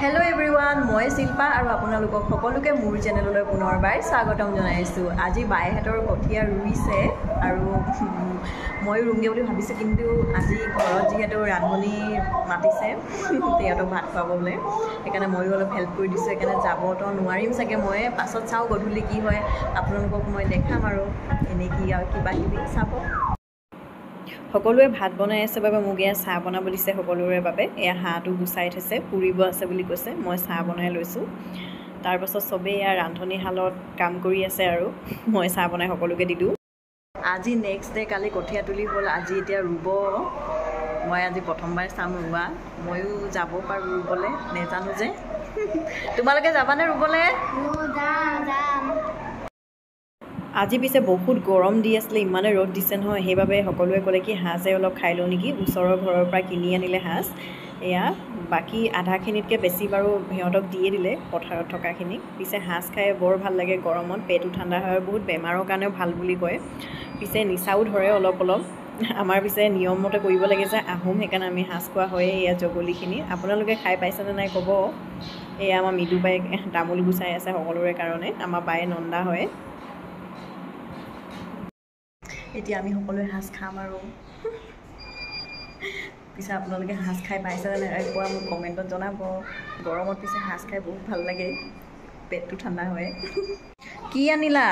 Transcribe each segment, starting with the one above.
Hello' everyone, মই শিল্পা আৰু আপোনালোকক সকলোকে মোৰ চেনেললৈ পুনৰবাৰ স্বাগতম জনাইছোঁ। আজি বাইহঁতৰ কঠীয়া ৰুইছে আৰু ময়ো ৰুমগৈ বুলি ভাবিছোঁ, কিন্তু আজি ঘৰত যিহেতু ৰান্ধনি মাতিছে সিহঁতক ভাত খুৱাবলৈ, সেইকাৰণে ময়ো অলপ হেল্প কৰি দিছোঁ। সেইকাৰণে যাবতো নোৱাৰিম চাগে, মই পাছত চাওঁ গধূলি কি হয়, আপোনালোকক মই দেখাম আৰু এনেই কি আৰু কিবা কিবি চাব। সকলোৱে ভাত বনাই আছে বাবে মোক এয়া চাহ বনাব দিছে সকলোৰে বাবে। এয়া হাঁহটো গুচাই থৈছে, পুৰিব আছে বুলি কৈছে, মই চাহ বনাই লৈছোঁ। তাৰপাছত চবেই এয়া ৰান্ধনীশালত কাম কৰি আছে আৰু মই চাহ বনাই সকলোকে দিলোঁ। আজি নেক্সট ডে, কালি কঠীয়া তুলি হ'ল, আজি এতিয়া ৰুব। মই আজি প্ৰথমবাৰ চাম ৰোৱা, ময়ো যাব পাৰোঁ ৰুবলৈ, নেজানো যে। তোমালোকে যাবানে ৰুবলৈ? আজি পিছে বহুত গৰম দি আছিলে, ইমানে ৰ'দ দিছে নহয়, সেইবাবে সকলোৱে ক'লে কি সাঁজে অলপ খাই লওঁ নেকি। ওচৰৰ ঘৰৰ পৰা কিনি আনিলে সাঁজ। এয়া বাকী আধাখিনিতকৈ বেছি বাৰু সিহঁতক দিয়ে দিলে পথাৰত থকাখিনিক। পিছে সাঁজ খাই বৰ ভাল লাগে গৰমত, পেটো ঠাণ্ডা হয়, বহুত বেমাৰৰ কাৰণেও ভাল বুলি কয়। পিছে নিচাও ধৰে অলপ অলপ। আমাৰ পিছে নিয়মমতে কৰিব লাগে যে আহোম, সেইকাৰণে আমি সাঁজ খোৱা হয়েই। এয়া জগলিখিনি আপোনালোকে খাই পাইছেনে নাই ক'ব। এয়া আমাৰ মৃদু বায়ে তামোল গুচাই আছে সকলোৰে কাৰণে, আমাৰ বায়ে নন্দা হয়। এতিয়া আমি সকলোৱে সাঁজ খাম আৰু। পিছে আপোনালোকে সাঁজ খাই পাইছেনে নাই কোৱা, মোক কমেণ্টত জনাব। গৰমত পিছে সাঁজ খাই বহুত ভাল লাগে, পেটটো ঠাণ্ডা হয়। কি আনিলা?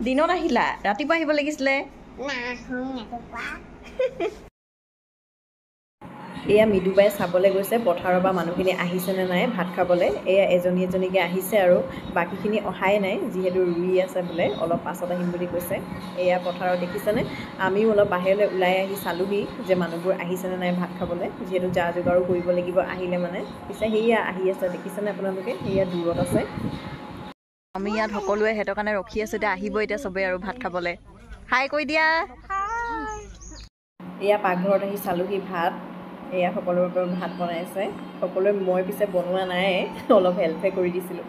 দিনত আহিলা? ৰাতিপুৱা আহিব লাগিছিলে। এয়া মৃদুবাই চাবলৈ গৈছে পথাৰৰ পৰা মানুহখিনি আহিছেনে নাই ভাত খাবলৈ। এয়া এজনী এজনীকৈ আহিছে আৰু বাকীখিনি অহাই নাই, যিহেতু ৰুই আছে বোলে, অলপ পাছত আহিম বুলি কৈছে। এয়া পথাৰত দেখিছেনে, আমিও অলপ বাহিৰলৈ ওলাই আহি চালোহি যে মানুহবোৰ আহিছেনে নাই ভাত খাবলৈ, যিহেতু যা যোগাৰো কৰিব লাগিব আহিলে মানে। পিছে সেয়া আহি আছে, দেখিছেনে আপোনালোকে, সেয়া দূৰত আছে। আমি ইয়াত সকলোৱে সিহঁতৰ কাৰণে ৰখি আছোঁ, এতিয়া আহিব এতিয়া চবেই আৰু ভাত খাবলৈ। হাই কৈ দিয়া। এয়া পাকঘৰত আহি চালোহি ভাত। এয়া সকলোৰে বাবে ভাত বনাইছে সকলোৱে, মই পিছে বনোৱা নাই, অলপ হেল্পহে কৰি দিছিলোঁ।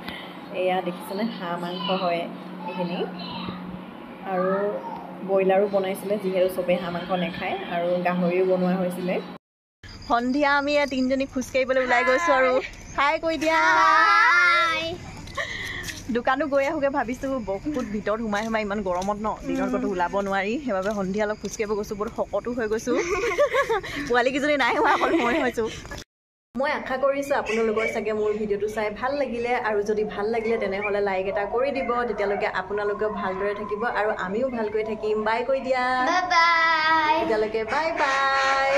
এয়া দেখিছেনে হাঁহ মাংস হয় এইখিনি, আৰু ব্ৰইলাৰো বনাইছিলে যিহেতু চবেই হাঁহ মাংস নাখায়, আৰু গাহৰিও বনোৱা হৈছিলে। সন্ধিয়া আমি এয়া তিনিজনী খোজকাঢ়িবলৈ ওলাই গৈছোঁ আৰু। হাই কৈ দিয়া। দোকানো গৈ আহোঁগৈ ভাবিছোঁ, বহুত ভিতৰত সোমাই সোমাই ইমান গৰমত ন, দিনত ক'তো ওলাব নোৱাৰি, সেইবাবে সন্ধিয়া অলপ খোজকাঢ়িব গৈছোঁ। বহুত শকতো হৈ গৈছোঁ, পোৱালীকেইজনী নাই হোৱা, অকল মই হৈছোঁ। মই আশা কৰিছোঁ আপোনালোকৰ চাগে মোৰ ভিডিঅ'টো চাই ভাল লাগিলে, আৰু যদি ভাল লাগিলে তেনেহ'লে লাইক এটা কৰি দিব। তেতিয়ালৈকে আপোনালোকেও ভালদৰে থাকিব আৰু আমিও ভালকৈ থাকিম। বাই কৈ দিয়া। তেতিয়ালৈকে বাই বাই।